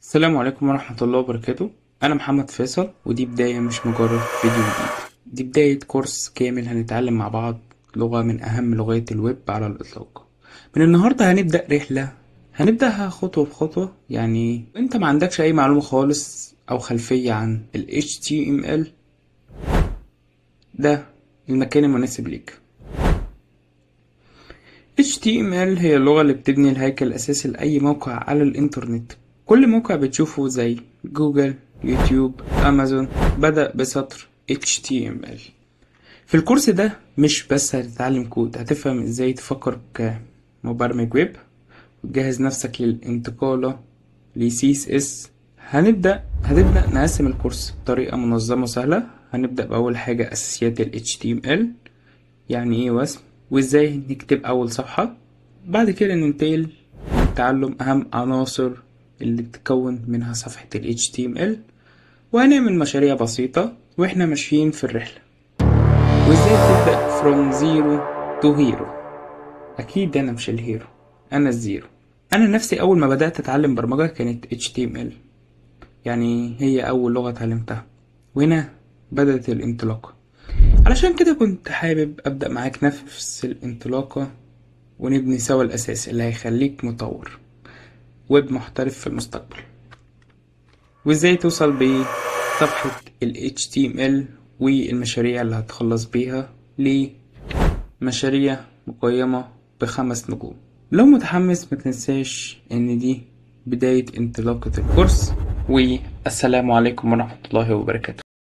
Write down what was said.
السلام عليكم ورحمة الله وبركاته. أنا محمد فيصل، ودي بداية مش مجرد فيديو جديد، دي بداية كورس كامل هنتعلم مع بعض لغة من أهم لغات الويب على الإطلاق. من النهاردة هنبدأ رحلة هنبدأها خطوة بخطوة. يعني انت ما عندكش أي معلومة خالص أو خلفية عن ال HTML، ده المكان المناسب ليك. HTML هي اللغة اللي بتبني الهيكل الأساسي لأي موقع على الإنترنت. كل موقع بتشوفه زي جوجل، يوتيوب، أمازون بدأ بسطر HTML. في الكورس ده مش بس هتتعلم كود، هتفهم ازاي تفكر كمبرمج ويب وتجهز نفسك للانتقالة ل CSS. هنبدأ نقسم الكورس بطريقة منظمة سهلة. هنبدأ بأول حاجة أساسيات ال HTML، يعني ايه واسم وازاي نكتب أول صفحة. بعد كده ننتقل لتعلم أهم عناصر اللي بتكون منها صفحة ال HTML، وهنعمل مشاريع بسيطة واحنا ماشيين في الرحلة، وازاي تبدأ from zero to hero. أكيد أنا مش ال hero، أنا ال zero. أنا نفسي أول ما بدأت أتعلم برمجة كانت HTML، يعني هي أول لغة اتعلمتها، وهنا بدأت الانطلاقة. علشان كده كنت حابب أبدأ معاك نفس الانطلاقة ونبني سوا الأساس اللي هيخليك مطور ويب محترف في المستقبل، وازاي توصل بصفحة ال HTML والمشاريع اللي هتخلص بيها لمشاريع مقيمة ب5 نجوم. لو متحمس ما تنساش ان دي بداية انطلاقة الكورس، والسلام عليكم ورحمة الله وبركاته.